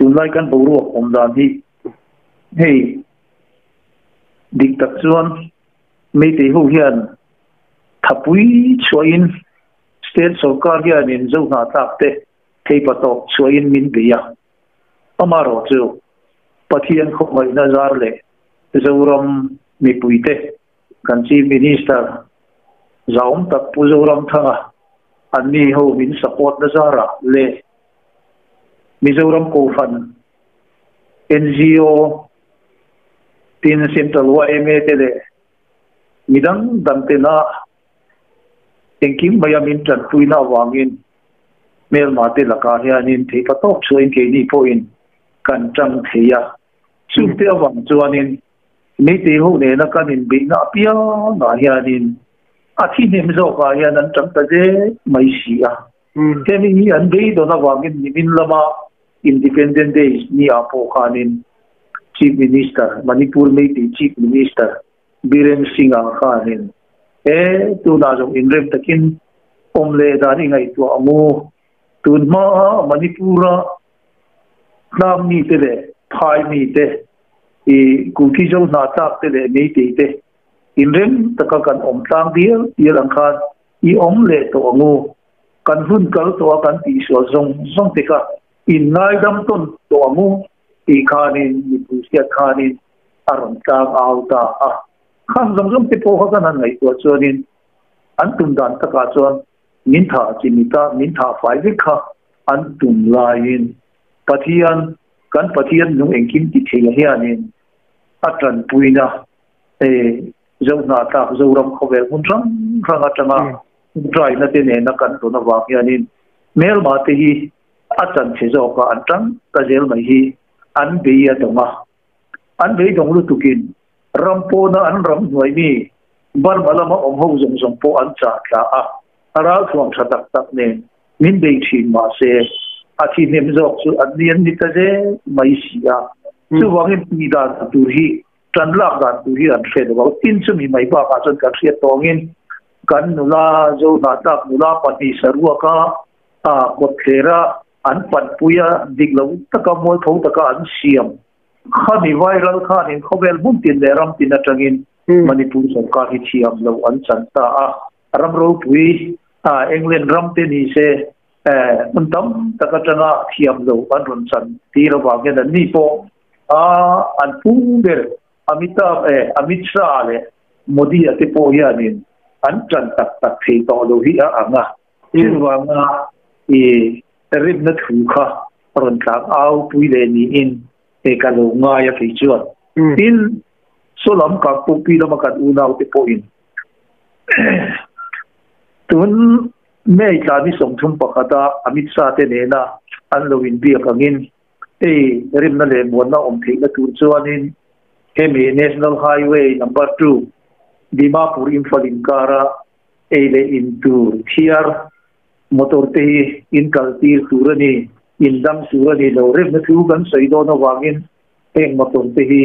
Tunlai kan boruak awm dan hi hei dik tak chuan Meitei ho hian thapui chhuahin state sorkar hianin zo hnahthlak te theipatawp chhuahin min bei a. Amaherawhchu Pathian khawngaihna zar leh Zoram mipuite kan Chief Minister zahawm tak Pu Zoramthanga anni ho min support na zarah leh Mizoram Kohhran NGO tin Central yma te leh midang dang tena engkim maia min tanpuina avangin hmelma te lakah hianin theihpa tawk chhuahin keini pawhin kan tang thei a. Chungte avang chuanin Meitei ho nena kan inbeihna apiangah hianin a thi hnem zawkah hian an tang ta zel mai si a. Hemi hi an beidawn avangin nimin lama Independent Days ni ah pawh khanin Chief Minister, Manipur Meitei Chief Minister Biren Singh-a khanin he tunah zawng inrem takin awm leh dan i ngaihtuah ang u. Tun hmaa Manipur-a tlang mite leh phai mite, i Kuki Zo hnatlak te leh Meitei te inrem taka kan awm tlang dial dial ang khan i awm leh tawh ang u. Kan hun kal tawh a kan tihsual zawng zawng te kha in ngaidam tawn tawh ang u tih khanin mipui hriat khanin a rawn tlang au ta a. Khang zawng zawng te pawh kha kan han ngaihtuah chuanin an tum dan takah chuan min thah chimita min thah fai vek kha an tum laiin Pathian kan Pathian nung engkim ti thei hianin a tanpuina e Zohnahthlak Zoram khawvel hmun hrang hrang atanga hmunraina te nena kan tawn avang hianin hmelma te hi a chanchhe zawka an tang ta zel mai hi an bei a dawng a. An beidawng lutukin ram pawna an ram hnuai mi Burma lama awm ho zawng zawng pawh an chah tla a, a ralthuam tha tak tak nen min bei thin mah se a thi hnem zawk chu an ni an ni ta zel mai si a. Chuvangin tih dan tur hi tan lak dan tur hi an hre lo a, tin chumi mai bakah chuan kan hriat tawngin kan nula Zohnahthlak nula pahnih saruaka kawtthlera an panpui a, dik lo taka mualpho taka an siam khami viral khanin khawvel hmun tin leh ram tin atangin Manipur sorkar hi thiam lo an chan ta a, ram ropui England ram te ni se hmun tam tak atanga thiam lo an rawn chan tir avang hian an ni pawh a an pu ber Amitabh eh Amit Shah leh Modi a te pawh hianin an ṭan tak tak thei tawh lo hi a ang a. Chuvanga i rinna thu kha rawn tlang au pui leh niin e ka lo ngai a kei chuan. Tin, saw lam Kangpokpi lama kan unau te pawhin tun May tla ni 31 a Amit Shah te nena an lo inbiak angin Hei rimna leh muanna awm theihna tur chuanin hemi National Highway Number 2 Dimapur Imphal inkara ei leh in tur thiar motor te hi in kal tir tur a ni, in dang tur a ni lo. Rimna thu kan sawi dawn avangin heng motor te hi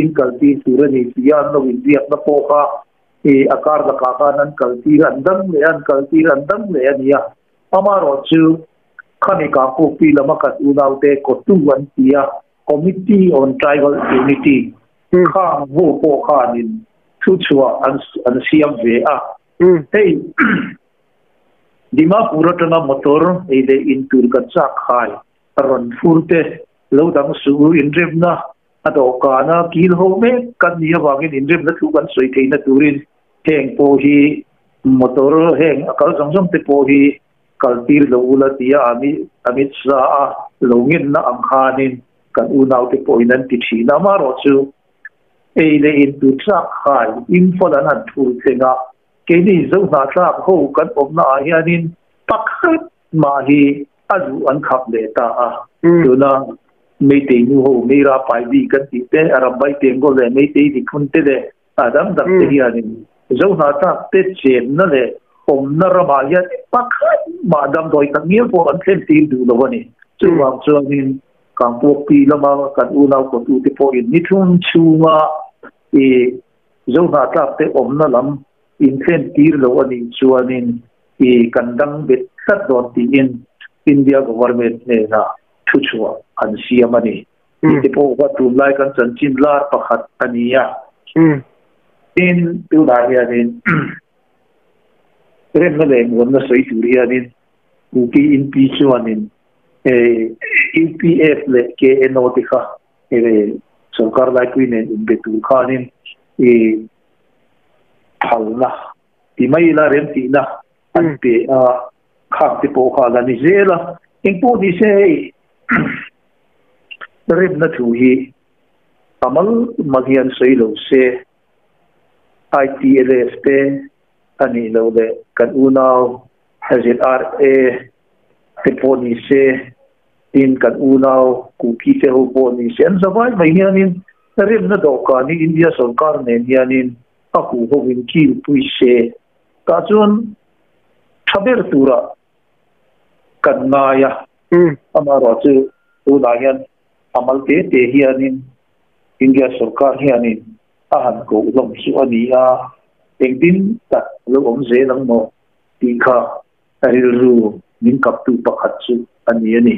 in kal tir tur a ni tia an lo inbiakna pawh kha a kar lakah khan an kal tir an dang leh a, an kal tir an dang leh a ni a. Amaherawhchu Khami Kangpokpi lama kan unaute kotu an ti a, Committee on Tribal Unity khang ho pawh khanin thu chhuah an siam ve a. Hei Dimapur atanga motor ei leh in tur kan chak khai rawn fur te lo dang suh u, inremna a dawhkana kil ho mek kan nih avangin inremna thu kan sawi theihna turin heng pawh hi motor heng a kal zawng zawng te pawh hi kaltir lo ula tia Amit Shah a lo ngenna ang khanin kan unaute pawhin an ti thin a. Amaherawhchu ei leh in tur chak khai Imphal an han thur thleng a, keini Zohnahthlak ho kan awmna ah hianin pakhat mah hi a luh an khap leh ta a. Tuna Meitei nu ho Meira Paibi kan tih te, Arambai Tenggol leh Meitei Diphun te leh A dang dang te hianin Zohnahthlak te chenna leh awmna ramah hian pakhat mah damdawi tak ngial pawh an thlen tir duh lo a ni. Chuvang chuanin Kangpawkpi lama kan unau kawtute pawhin ni thum chhunga i Zohnahthlak te awmna lam inthlen tir lo a nih chuanin i kan dang bet tlat dawn tiin India government hnenah. Thuchhuah an siam a ni. Tih te pawh kha tunlai kan chanchin lar pakhat a ni a. Tin, tunah hianin remna leh muanna sawi tur hianin Kuki Inpi chuanin UPF leh KNO te kha sorkar laipui nen inbe tur khanin phalna ti mai ila remtihna an pe a. Khak te pawh kha la ni zel a, engpawh ni se hei remna thu hi a mal mal hian sawi lo se, ITLF te a nih loh leh kan unau ZRA te pawh ni se, tin kan unau Kuki te ho pawh ni se, an zavai mai hianin remna dawhkan hi India sawrkar nen hianin a huhawin kilpui se. Tah chuan tha ber tura kan ngai a, amaherawh chu tunah hian a mal te te hianin India sorkar hianin a han koh hlawm chu a ni a, engtin tak lo awm zel ang maw tih kha rilru min kaptu pakhat chu a ni a ni.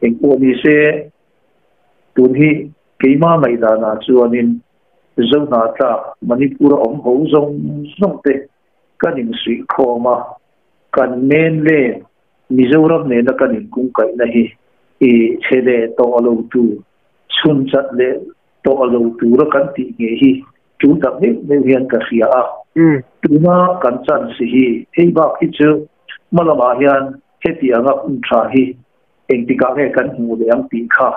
Engpawh ni se tun hi keimah ngaihdanah chuanin Zohnahthlak Manipur a awm ho zawng zawng te kan insuih khawm a, kan mainland Mizoram nena kan inkungkaihna hi i chhe leh tawh lo tur, chhun chat leh tawh lo tura kan tih nge hi tul tak meuh meuh hian ka hria a. Tuna kan chance hi hei bak hi chu hma lamah hian hetianga hun tha hi engtikah nge kan hmuh leh ang tih kha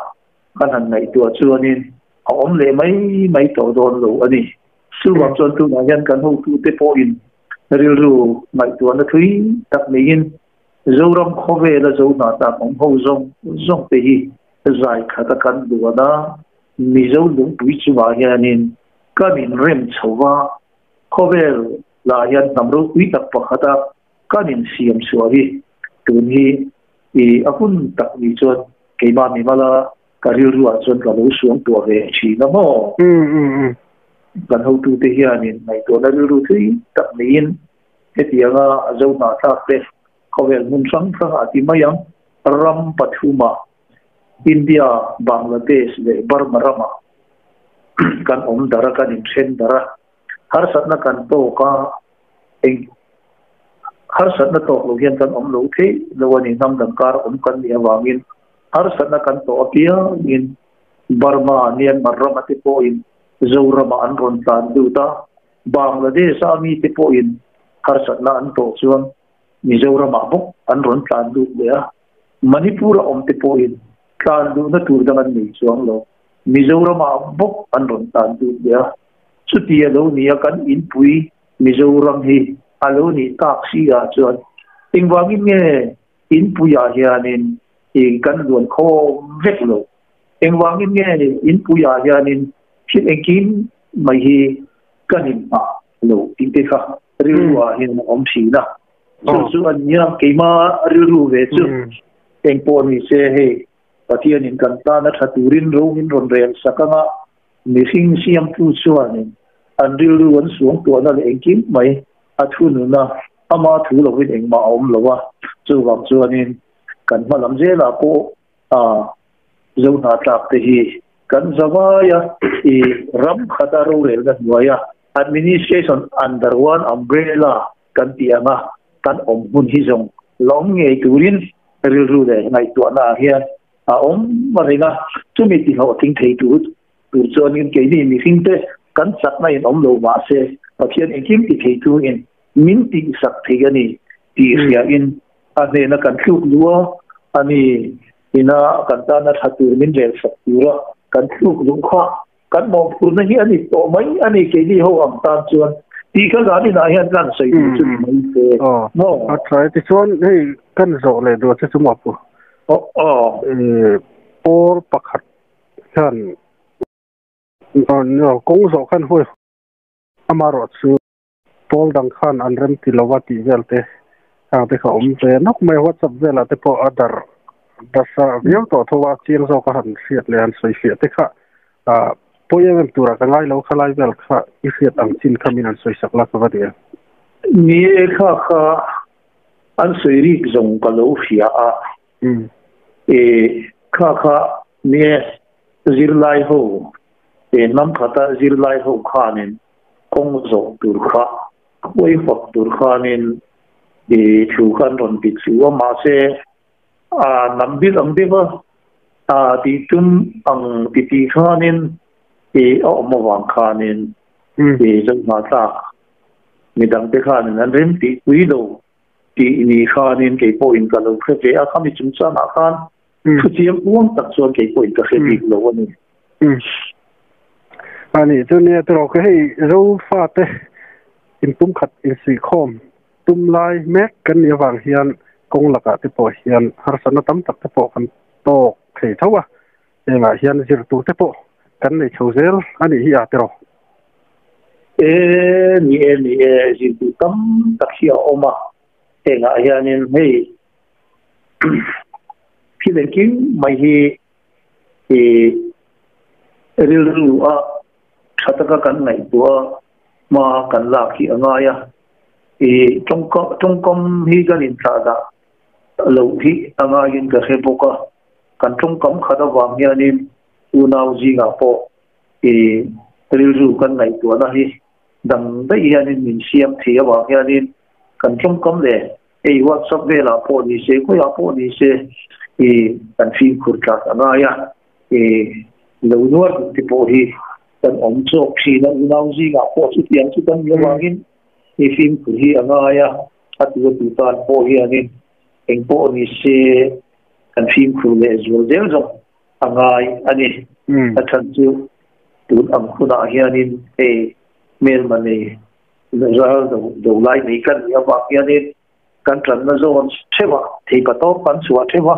kan han ngaihtuah chuanin a awm leh mai mai tawh dawn lo a ni. Chuvang chuan tunah hian kan hotute pawhin rilru ngaihtuahna thui tak neiin Zoram khawvela zo hna tak awm ho zawng zawng te hi zai khata kan duan a, Mizo lungpui chungah hianin kan inrem chho va, khawvel lah hian hnam ropui tak pakhata kan insiam chhuah hi tun hi i a hun tak ni chuan keimah mimala ka rilruah chuan ka lo suang tuah ve thin a maw? Kan hotute hianin ngaihtuahna rilru thui tak neiin hetianga zo hnahthlak te khawvel hmun hrang hrangah ti mai ang, ram pathumah India, Bangladesh leh Burma ramah kan awm dar a, kan inthen dar a, harsatna kan tawk a, eng harsatna tawk lo hian kan awm lo theih lo a ni, hnam dang kar awm kan nih avangin harsatna kan tawh apiangin Burma, Myanmar rama te pawhin Zoramah an rawn tlan lut a, Bangladesh a mite pawhin harsatna an tawh chuan Mizoramah bawk an rawn tlan lut leh a, Manipur a awm te pawhin tlan luhna tur dang an nei chuang lo, Mizoramah bawk an rawn tlan lut leh a, chuti a lo ni a kan inpui Mizoram hi a lo nih tak si ah chuan engvangin nge inpuiah hianin i kan luan khawm vek lo? Engvangin nge inpuiah hianin thil engkim mai hi kan inhmah lo tih te kha rilru ah hian a awm thin a. Chu chu a nia keimah rilru ve chu engpawh ni se hei Pathianin kan tan a tha turin ro min rawn rel sak anga Mihring siamtu chuanin an rilru an suangtuahna leh engkim mai a thunun a, ama thu lovin engmah a awm lo a, chuvang chuanin kan hma lam zelah pawh a zo hnatlak te hi kan zavai a, i ram khata rorelna hnuaia administration under one umbrella kan tih anga kan awm hun hi zawng la awm ngei turin rilru leh ngaihtuahna ah hian a awm a reng a, chumi tihlawhtling thei tur tur chuanin keini mihringte kan chakna in awm lo mah se Pathian engkim ti thei tuin min tihsak thei a ni tih hriain a hnena kan thluk luh a, a ni ina kan tana tha tur min relsak tura kan thluk luh kha kan mawhphurna hi a ni tawh mai a ni keini ho ang tan chuan tih kha zan inah hian kan sawi duh chu ni mai se maw. A tha e, tichuan hei kan zawh leh duh che chu maw pu? Pawl pakhat hian kawng zawh khan huai amaherawh chu pawl dang khan an rem ti lova tih vel te hang te kha awm ve nawk mai WhatsApp velah te pawh a dar nasa viau tawh tho a chiang zawk a han hriat leh han sawi fiah te kha pawi em em turah ka ngai lo khalai vel kha i hriat ang chin kha min han sawi sak la ka va ni em. Ni e kha kha An sawi rik zawng ka lo hria a, e Kha kha nie zirlai ho e hnam khata zirlai ho khanin kawng zawh tur kha huaihawt tur khanin i thu khan rawn ti chu a, mahse a hnam bil ang deuh a a tih tum ang ti tih khanin i a awm avang khanin i zohnahthlak midangte khanin an rem tih pui lo tih ni khanin kei pawhin ka lo hre ve a, khami chungchangah khan thu chiang uang tak chuan kei pawhin ka hre bik lo a ni. A nih chu nia tiraw ka hei Zofate inpumkhat insuihkhawm tum lai mek kan nih avang hian kawng lakah te pawh hian harsatna tam tak te pawh kan tawk thei tho a, Hengah hian zir tur te pawh kan nei chho zel a nih hi a tiraw? E, ni e, ni e, zir tur tam tak hi a awm a, hengah hianin hei thil engkim mai hi i rilru a tha taka kan ngaihtuah a, hma kan lak hi a ngai a, i tawngkam hi kan inthlah dah loh hi a ngaiin ka hre bawk a. Kan tawngkam khat avang hianin unau zingah pawh i rilru kan ngaihtuahna hi dang daih hianin min siam thei avang hianin kan tawngkam leh hei WhatsApp velah pawh ni se khawiah pawh ni se i kan fimkhur tlat a ngai a, i lo nuar duh te pawh hi kan awm chawk thin a, unau zingah pawh chutiang chu kan nih avangin i fimkhur hi a ngai a, a tu a tu tan pawh hianin eng pawh ni se kan fimkhur leh zual zel zawk a ngai a ni. A chhan chu tun ang hunah hianin hei hmelma nei zal do lai nei kan nih avang hianin kan tanna zawn theuh a, theipa tawp kan chhuah theuh a,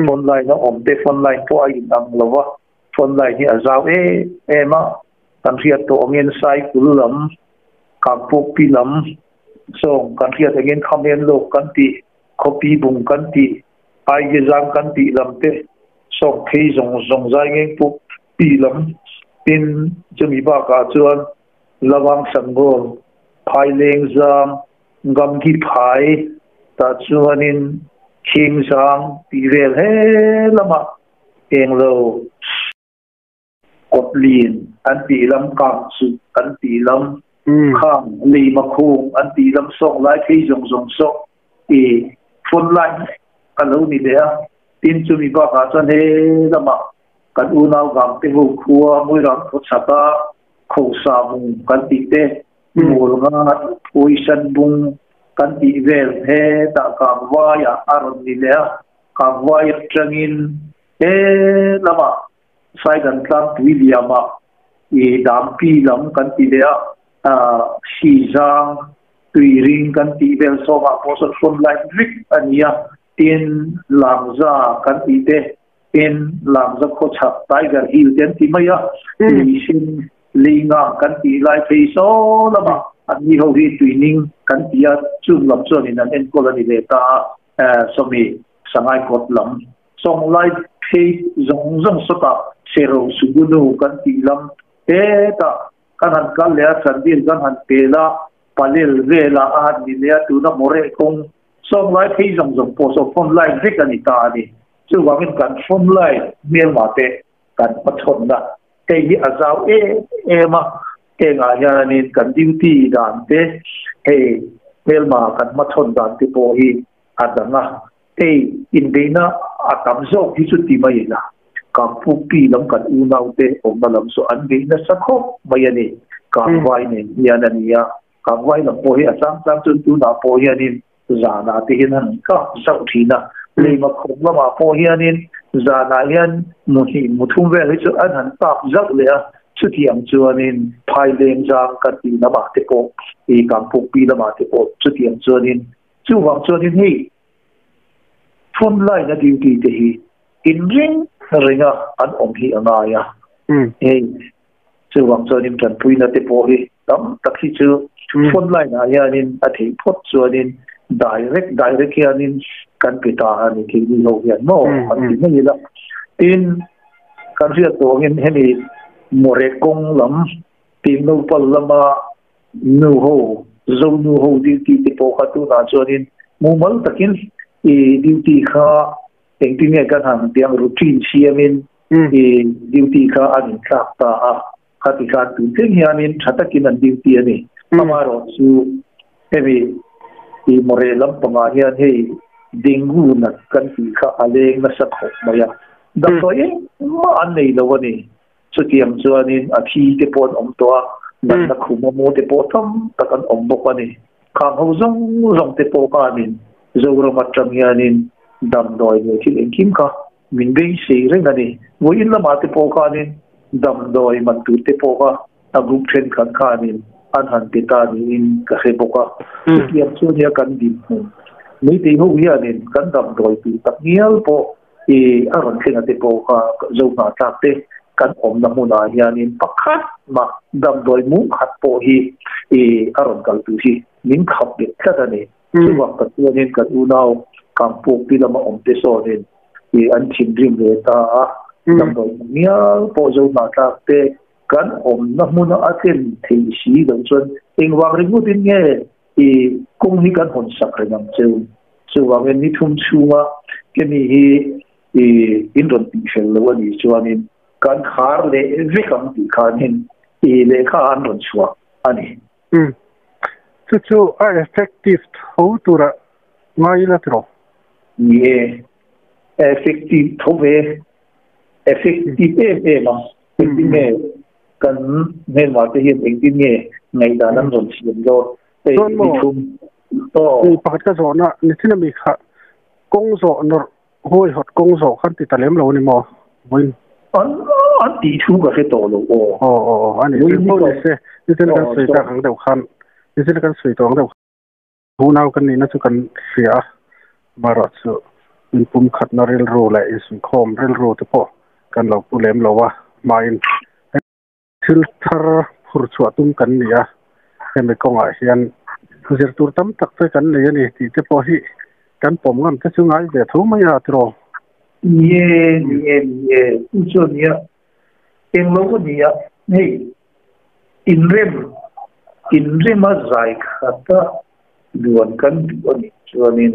phone line a awm te phone line pawh a inang lo va, phone line hi a zau em em a, kan hriat tawh angin cycle lam, kangpawkpi lam zawng kan hriat angin khamen lawk kan tih, khawpi bung kan tih, Aigezang kan tih lam te, sawk phei zawng zawng zai ngeng pawh pi lam tin chumi bakah chuan Lavang Sangawl, Phailengzang, Gamgi Phai tah chuanin Khingzang tih vel he lamah englo Kawtlin an tih lam, Kangchuk an tih lam, Khang Leimakhung an tih lam sawk lai phei zawng zawng sawk i phone line a lo ni leh a. Tin, chumi bakah chuan he lamah kan unau vangte ho khua Muirang khawchhaka Khosa bung kan tih te, Mawlnga Phuisan bung kan tih vel hetah Kangvaiah a rawn ni leh a. Kangvai atangin he lamah Saidan tlangpui liamah i Dampi lam kan ti leh a, Sizang, Tuiring kan tih vel sawmah pawh sawn front line vek a ni a, tin Langza kan tih te, tin Langza khawchhak Tiger Hill te an ti mai a, Tuisin, Leingang kan tih lai phei saw lamah an ni ho hi Tuining kan ti a, chung lam chuanin an enkawl a ni leh ta a, sawmi Sangai kawt lam. Sawng lai phei zawng zawng sawtah Sero Sugunu kan tih lam hetah kan han kal leh a, Chandil kan han pel a, Palel velah a han ni leh a, tuna Moreh kawng sawng lai phei zawng zawng pawh saw front line vek a ni ta a ni. Chuvangin kan front line hmelma te kan hmachhawnna hei hi a zau em em a, hengah hianin kan duty dan te hei hmelma kan hmachhawn dan te pawh hi a dang a. Hei inbeihna a tam zawk hi chu ti mai ila, Kangpukpi lam kan unaute awmna lam chu an beih nasa khawp mai a ni. Kangvai nen hian a ni a, Kangvai lam pawh hi a chang chang chuan tunah pawh hianin zanah te hian an kap zauh thin a, leima khawm lamah pawh hianin zanah hian mu hnih mu thum vel hi chu an han kap zauh leh a, chutiang chuanin Phaileng zang kan tih lamah te pawh, Kangpukpi lamah te pawh chutiang chuanin chuvang chuanin hei Front line a duty te hi inring ringa an awm hi a ngai a, hei chuvang chuanin tanpuina te pawh hi tam tak hi chu front line ah hianin a theih phawt chuanin direct direct hianin kan pe ta a ni keini ho hian maw an ti mai ila. Tin, kan hriat tawh angin hemi Mawreh kawng lam Tingnopal lama Nu ho, Zo nu ho duty te pawh kha tunah chuanin mumal takin i duty kha Engtin nge kan han tiang routine siamin i duty kha an inthlak ta a, khati khan tun thleng hianin tha takin an duty a ni. Amaherawhchu hemi i mawreh lampangah hian hei dengue nat kan tih kha a leng nasa khawp mai a, damdawi engmah an nei lo a ni. Chutiang chuanin a thi te pawh an awm tawh a, natna khuma maw te pawh tam tak an awm bawk a ni. Khang ho zawng zawng te pawh khanin Zoram atang hianin damdawi leh thil engkim kha min beisei reng a ni. Vawiin lamah te pawh khanin damdawi man tur te pawh kha a group thenkhat khanin an han pe ta niin ka hre bawk a. Chutiang chu nia kan dinhmun Meitei ho hianin kan damdawi tur tak ngial pawh I a rawn thleng a te pawh kha zo hna tlak te kan awmna hmunah hianin pakhat mah damdawi mu khat pawh hi i a rawn kal tur hi min khap bet tlat a ni. Chuvang tak chuanin kan unau Kangpuk pi lama awm te sawnin i an thinrim ve ta a, damdawi mu ngial pawh zo hna tlak te kan awmna hmuna a thlen thei si loh chuan engvang ringawtin nge I kawng hi kan hawn sak reng ang cheu. Chuvangin ni thum chhunga kemi hi i in rawn tihfel lo a nih chuanin kan khar leh vek ang tih khanin i lehkha an rawn chhuah a ni. Umm. Chu chu a effective tho tura ngai ila tiraw? Ni e. Effective tho ve. Effective em em ang. Engtin nge kan hmelmah te hian engtin nge ngaihdan an rawn siam dawn hei Chuan maw, ni thum aw. Ni pakhat ka zawhna ni thin ami kha kawng zawh nawrh huai hawt kawng zawh khan ti ta lem lo ani maw vawiin? An an tih thu ka hre tawh lo aw. Aw aw aw ani Vawiin ni pawh tawh ni se nitin kan aw sawi chuan tak ang deuh khan nitin kan sawi tawh ang deuh Unau kan nihna chu kan hria a, amaherawhchu inpumkhatna rilru leh insuikhawm rilru te pawh kan lo pu lem lo a, hmain thil thar phur chhuah tum kan ni a, hemi kawngah hian zir tur tam tak te kan nei a ni tih te pawh hi kan pawm ngam te chu ngai ve tho mai a tiraw? Ni e, ni e, ni e, chu chu a nia, englo a nia, hei Inrem, inrema zai khata duan kan duh a nih chuanin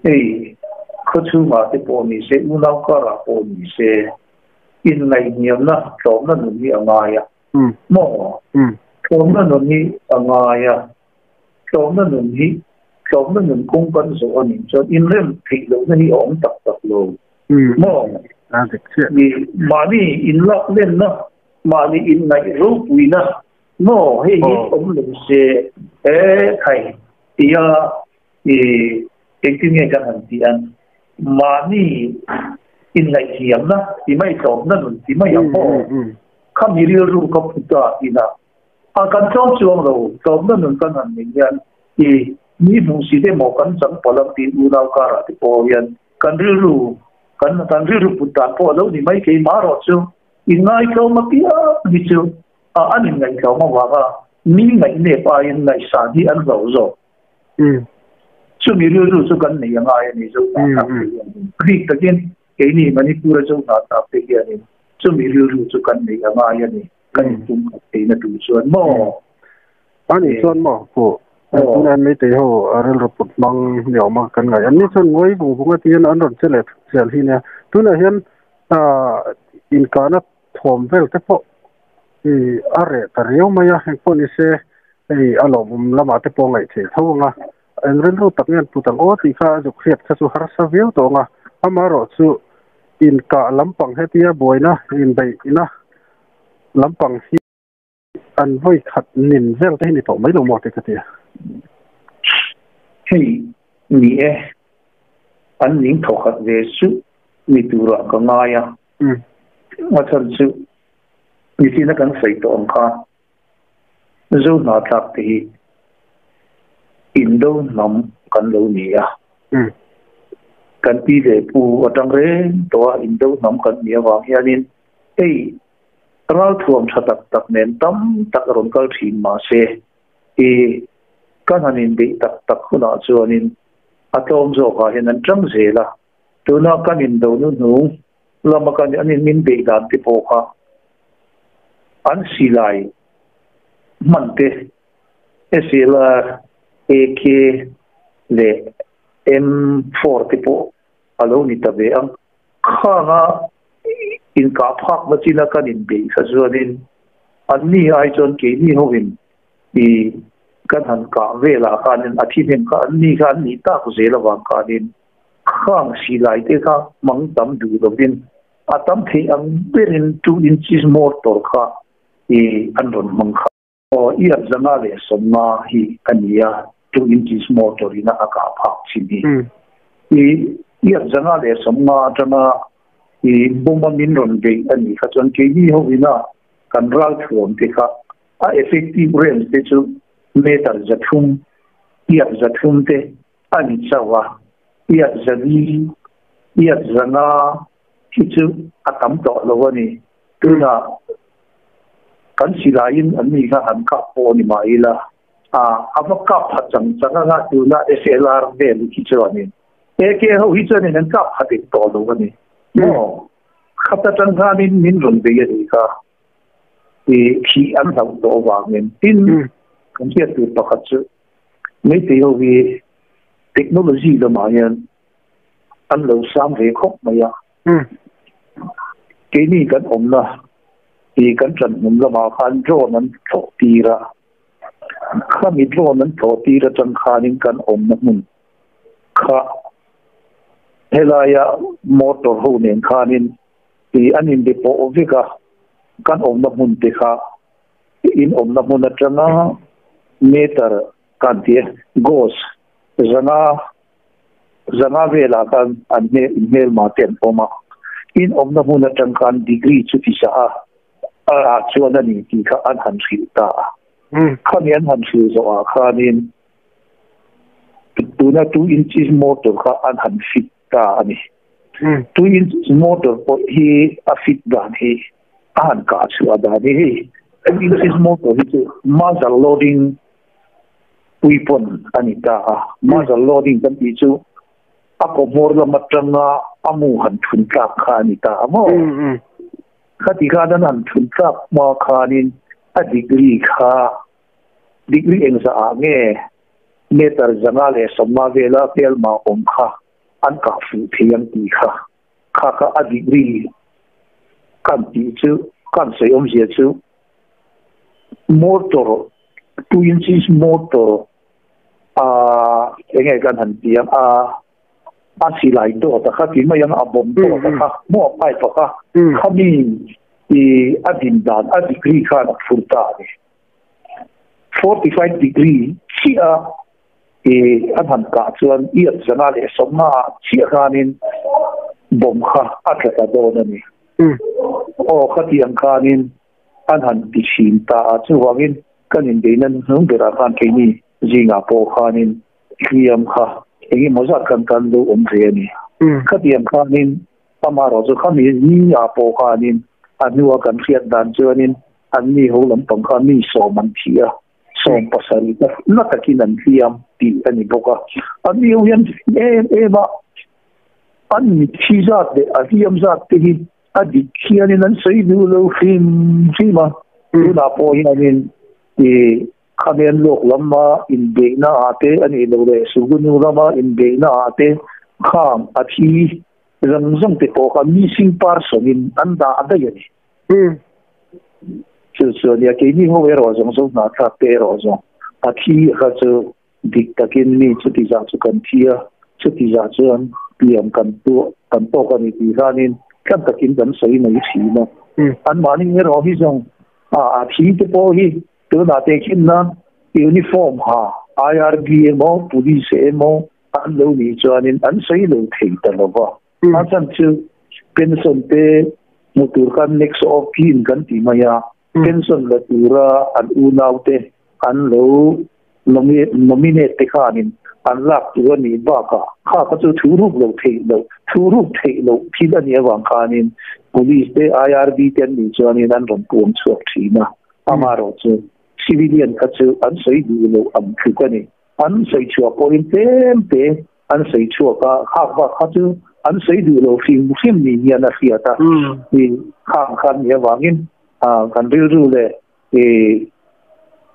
hei khawchhungah te pawh ni se, unau karah pawh ni se, inngaihniamna, tlawmna nun hi a ngai a. Maw? Tlawmna nun hi a ngai a. Tlawmna nun hi, tlawmna nun kawng kan zawh a nih chuan inrem theih lohna hi a awm tak tak lo. Maw? Ni, mahni inlak lenna Mahni inngaih ropuina maw hei hi awm lo se e khai tia i engtin nge kan han tih ang mahni inngaihhiamna ti mai tlawmna nun ti mai ang maw khami rilru ka phu ta ina a kan tlawm chuang lo tlawmna nun kan han nei hian i mi hmuh si te maw kan chang palh ang tiin unau karah te pawh hian kan rilru kan kan rilru put dan pawh a lo ni mai keimah erawh chu In ngaihtlawm apiang hi chu an inngaihtlawm avanga mi ngaihnep aiin ngaihsan hi an hlauh zawk. Chumi rilru chu kan nei a ngai a ni Zo hna tak te hianin. Bik takin keini Manipur-a Zo hna tak te hianin chumi rilru chu kan nei a ngai a ni. Kan inpum khat theihna tur chuan maw? A nih chuan maw pu tunah Meitei ho rilru put hmang ni awm a kan ngaih. Anni chuan ngawi vung vung a tiin an rawn che leh thut zel hi nia. Tunah hian inkahna thawm vel te pawh i a reh ta riau mai a, eng pawh ni se hei a lawmawm lamah te pawh ngaih theih tho ang a, eng rilru tak nge an put ang aw tih kha a zuk hriat kha chu harsa viau tawh ang a, amaherawhchu inkah lampang hetia buaina inbeihna lampang hi An vawi khat nin vel te hi ni tawh mai lo maw te ka ti a. Hei ni e, an ning thaw khat ve suh ni turah ka ngai a. A chhan chu nichina kan sawi tawh ang khan Zo hnahthlak te hi Indo hnam kan lo ni a. Kan pi leh pu atang reng tawh a Indo hnam kan nih avang hianin hei Ralthuam tha tak tak nen tam tak a rawn kal thin mahse, i kan han inbeih tak tak hunah chuanin a tlawm zawkah hian an tang zel a, tuna kan indo hnuhnung lama kan an inbeih dan te pawh kha an silai hman te SLR, AK leh M4 te pawh. alo ni ta ve ang khanga in ka phak na china kan in be kha chuanin an ni ai chuan ke ni hovin i kan han ka vela khanin a thi hnem kha an ni kha an ni tak zel awang khanin khang silai te kha mang tam du lovin a tam thei ang berin 2 inches motor kha i an ron mang kha o i at zanga le somna hi ania 2 inches motor ina aka phak chini i at zanga le somna atanga i bomba min ron be ani kha chuan ke ni ho ina kan ral thuam te kha a effective range te chu meter zathum i at zathum te ani chawa i at zali i at zanga hi chu atam to lo ani tuna kan silain an ni kha han ka po ni mai la a ava ka pha chang changa nga tuna SLR vel ki chuan in AK ho hi chuan in an ka pha ti to lo ani mo khata chang khanin min ron be ye ka i khi an hau to wangin tin kan sia tu pakhat chu mai te ho vi technology la ma yan an lo sam ve khop mai a ke ni kan om na i kan tran hum lama khan drone an tho tira khami drone an tho tira chang khanin kan om na mun kha helaya motor ho nen khanin i anin de po vika kan om na mun te kha in om na mun atanga meter kan ti gos zanga zanga vela kan an me mel ma ten poma in om na mun atang kan degree chu ti sa a a chuan ani ti kha an han hril ta khami an han hril zo a khanin tuna 2 inches motor kha an han fit ta ani 2 inches motor po hi a fit dan hi an ka chu a dan hi 2 inches motor hi chu muzzle loading weapon ani ta a muzzle loading kan ti chu a ko mor la matanga amu han thun tlak kha ani ta mo khati kha dan han thun tlak ma khanin a degree kha degree eng sa a nge meter zanga le somma vela pel ma om kha an ka fu thiang ti kha kha kha a degree kan ti chu kan sei om zia chu motor 2 inches motor a enge kan han tiang a a silai do ta kha ti mai ang a bom do ta kha mo pai pa kha khami i adin dan a degree kha na furta ni 45 degree chi a e an han ka chuan i at zanga le somna chi khanin bom kha a tla ta do na ni o kha ti ang khanin an han ti chin ta a chu wangin kanin deinan hnung bera khan ke ni zinga po khanin hliam kha engi moza kan kan lu om ve ani kha ti ang khanin ama ro chu khami ni a po khanin anuwa kan fiat dan chuanin an ni ho lam pang kha mi so man thia som pasari na na takin an hliam ti ani boka an ni hian em ema an mi thi zat de a hliam zat te hi a dik hianin an sei du lo hrim hrima tuna po hianin i khamen lok lamma in be na ate ani lo le sugunu lama in be na ate kham a thi rang zong te po kha missing person in an da adai ani chu chu nia ke ni ho ero zong zong na tha te ro zong a thi kha chu dik takin mi chu ti za chu kan thia chu ti za chu an piam kan tu kan to kan ni ti hanin kan takin kan sei mai thi na an mani ero hi zong a thi te po hi tu na te khin na uniform ha IRB mo police mo an lo ni chuanin an sei lo thei ta lo wa a chan chu pension te mutur kan next of kin kan ti maya pension la tura an unau te an lo nominate te khanin an lak tu ani ba ka kha ka chu thu rup lo thei lo thu rup thei lo thil ani awang khanin police te IRB te ni chuanin an ron puam chuak thina amaro chu civilian ka chu an sei du lo am thu ka ni an sei chua poin tem te an sei chua ka kha ba kha chu an sei du lo phim phim ni hian a hriata ni khang khan ni awangin a kan ril ru le e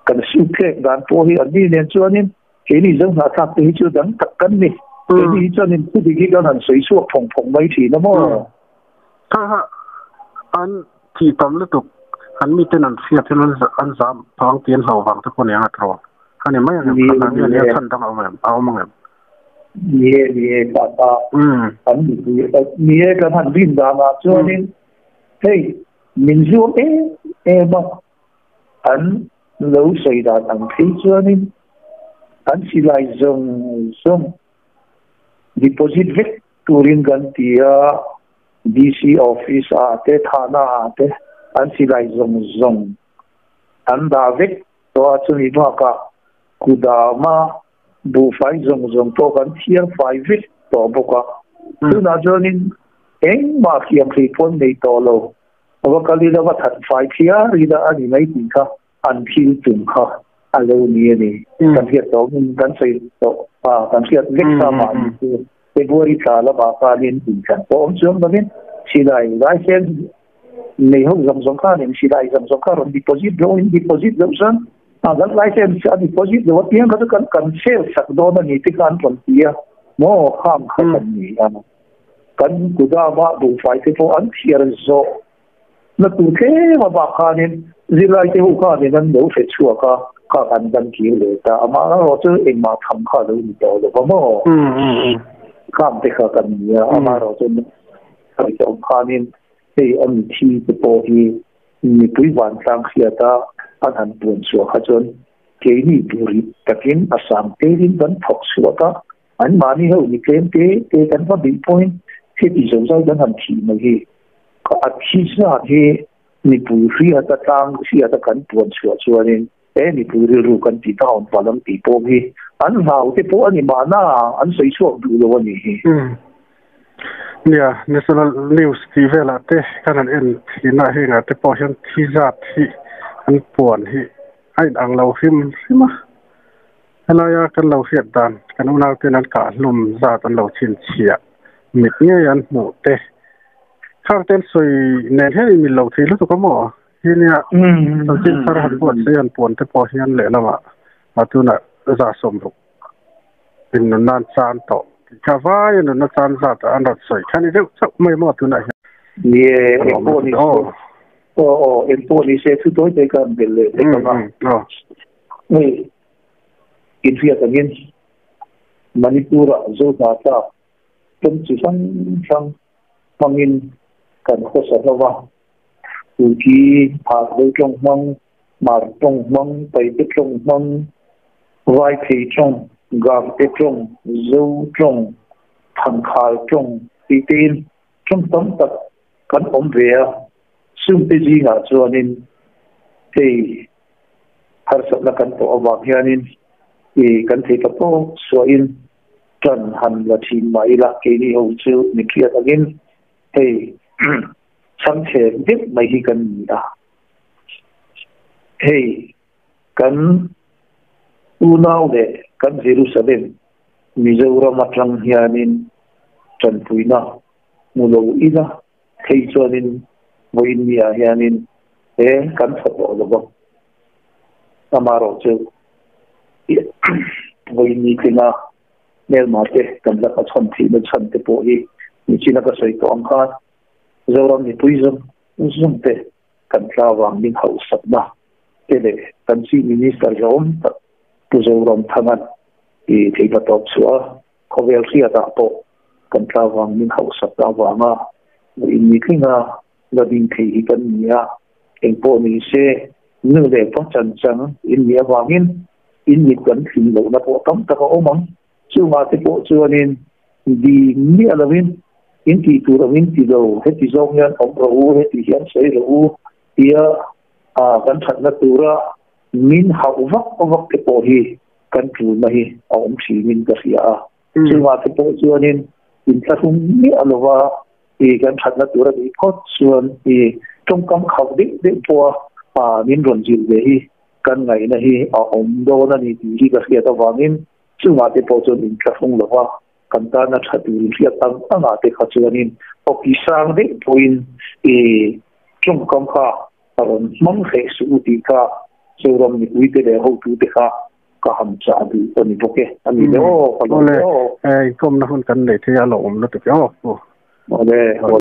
kan su phek dan po hi an ni nen chuanin ke ni zong na thak te hi chu dang tak kan ni Keini hi chuanin thudik hi kan han sawi chhuak phawng phawng mai thin a maw? Kha kha an thih tam lutuk, an miten an hriat hian an zam phang tih an hlau vang te pawh nia a tawng a ni mai ang em? Kha hna nge nia chhan dang a awm em? A awm ang em? Ni e, ni e, kha kha an mipui ni e kan han rin danah chuanin hei min zuam em em a, an lo sawi dan ang phei chuanin an silai zawng zawng deposit vek turin kan ti a, DC office ah te thana ah te an silai zawng zawng an dah vek tawh a, chumi bakah kudama buhfai zawng zawng pawh kan thiar fai vek tawh bawk a, tunah chuanin engmah thiamthei pawh an nei tawh lo. A va kal ila va that fai phiar ila a ni mai tih kha an thil tum kha a lo ni a ni. Kan hriat tawh in kan sawi tawh a, kan hriat vek sa mahni chu February thla lamah khanin inthlan pawh awm chuang lovin silai license nei ho zawng zawng khanin silai zawng zawng kha rawn deposit loh in deposit loh chuan a kan license a deposit loh apiang kha chu kan kan sale sak dawn a ni te kha an rawn ti a maw khang kha kan ni a. Kan kudama buhfai te pawh an thiar zawh na tur tlem avang khanin zirlai te ho khanin an lo hre chhuak a, kha kan dam kir leh ta. Amah erawh chu engmah tham kha a lo ni tawh lo va maw? Kham te kha kan ni a, amah erawh chu sawi tawh ang khanin hei a mithi te pawh hi mipui vantlang hriata an han puan chhuah kha chuan keini turi takin a sang telin kan thawk chhuak a, An mahni ho ni tlem te te kan va bih pawhin heti zo zai kan han thih mai hi ka a thi zat hi mipui hriat a tlang hriat a kan puan chhuah chuanin he mipui rilru kan ti down palh ang tih pawh hi an hlau te pawh a ni mahna an sawi chhuak duh lo a nih hi. Nia, National News tih velah te kan han en thin a, hengah te pawh hian thi zat hi an puan hi a inang lo hrim hrim a. Helaia kan lo hriat dan, kan unauten an kah hlum zat an lo chhinchhiah mit ngei an hmuh te khang te an sawi nen hian in mil lo thei lutuk a maw? Hi nia chanchin thar han buatsaih an puan te pawh hian lehlamah a tunah 160 in nunna an chan tawh tih kha vai a nunna chan zat ah an rawn sawi kha ni deuh chauh mai maw tunah hian. Ni e, engpawh ni se aw aw engpawh ni se thu tawi te ka han belh leh hlek ang a. Hei inhriat angin Manipur-ah Zohna tlak tum chi hrang hrang hmangin kan khawsa hlo a, Kuki, Phahlo tawng hmang, Hmar tawng hmang, Paite tawng hmang, Vaithei tawng, Garte tawng, Zo tawng, Thangkhal tawng tih tein tawng tam tak kan awm ve a, chungte zingah chuanin hei harsatna kan tawh avang hianin i kan thei ta tawk suahin tan han la thin mah ila keini ho chu min hriat angin hei chhangchhe deuh mai hi kan ni a. Hei kan unau leh kan Jerusalem Mizoram atang hianin tanpuina hmu lo ila Thei chuanin vawiin mi ah hianin he kan thaw tawh lo vang. Amaherawh chu vawiin ni tlinga hmelma te kan la hmachhawn theihna chhan te pawh hi nichina ka sawi tawh ang khan Zoram mipui zawng zawng te kan tla vang min hauhsakna te leh kan Chief Minister zawm tak Pu Zoramthanga'n i theihna tawp chhuah a Khawvel hriatah pawh kan tlavang min hauhsak avanga vawiin ni tlinga la ding thei hi kan ni a, engpawh ni se nu leh pa chan chang in nih avangin in mit kan thlin lohna pawh tam tak a awm ang. Chungah te pawh chuanin ding miah lovin in tih tur ang in ti lo, heti zawng hian awm rawh u, heti hian sawi rawh u tia kan thatna tura min hauh vak vak te pawh hi kan tulna hi a awm thinin ka hria a. Chungah te pawh chuanin inthlahrung miah lova i kan thatna tur a nih phawt chuan i tawngkam khauh deuh deuh pawha min rawn zilh ve hi kan ngaihna hi a awm dawn a ni tih hi ka hriat avangin chungah te pawh chuan inthlahrung lova kan tana tha turin hriat ang angah te kha chuanin awki sang deuh pawhin i tawngkam kha a rawn hmang hreh suh u tih kha Zoram mipuite leh hotute kha Ka han chah duh ka ni bawk e. A ni le aw, ka lawm Awle, e aw. Inkawmna hun kan nei thei a, a lo awm lutuk e aw. Awle, awle.